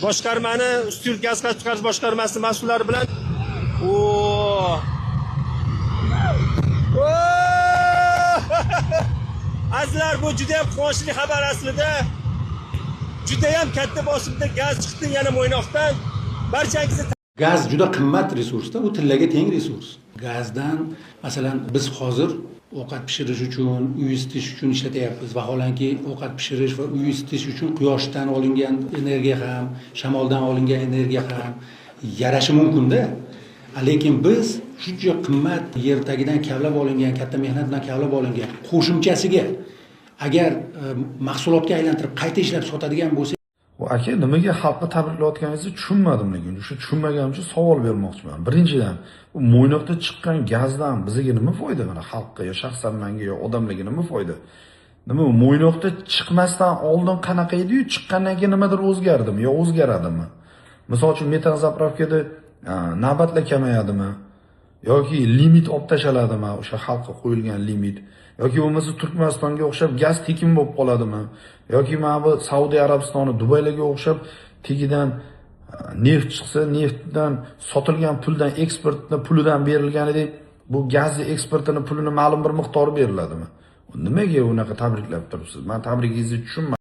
Boshqarmani, Ustyurt gaz qayta chiqarish boshqarmasi mas'ullari bilan. O! O! Azizlar, bu juda ham quvonchli xabar aslida. Juda ham katta bosimda gaz chiqdi yana Mo'ynoqdan. Barchangizni Gaz juda qimmat resursda, u tillaga teng resurs. Gazdan, masalan, biz hozir ovqat pishirish uchun, uy isitish uchun ishlatyapmiz. Vaholanki, ovqat pishirish va uy isitish uchun quyoshdan olingan energiya ham, shamoldan olingan energiya ham yarashi mumkin-da. Lekin biz shuncha qimmat yer tagidan kavlab olingan, katta mehnat bilan kavlab olingan qo'shimchasiga agar mahsulotga aylantirib qayta ishlab sotadigan bo'lsak, Bu aka, nimaga xalqni tabriklayotganingizni tushunmadim, lekin o'sha tushunmaganim uchun savol bermoqchiman. Birinchidan, bu Mo'ynoqda chiqqan gazdan bizga nima foyda, mana xalqqa yo shaxsan menga yo odamlarga nima foyda? Nima u Mo'ynoqda chiqmasdan oldin qanaqa edi-yu, chiqqandan keyin nimadir o'zgardimi yo o'zgaradimi? Misol uchun, metan заправка da navbatlar kamayadimi? Yoki limit olib tashlaladimi, o'sha xalqqa qo'yilgan limit? Yoki bo'lmasa Turkmanistonga o'xshab gaz tekin bo'lib qoladimi? Yoki mana bu Saudiya Arabistoni, Dubaylarga o'xshab tegidan neft chiqsa, neftdan sotilgan puldan, eksportni pulidan berilganidek bu gazni eksportini pulini ma'lum bir miqdori beriladimi? Nimaga unaqa tabriklab turibsiz? Man tabrigingizni tushunmadim.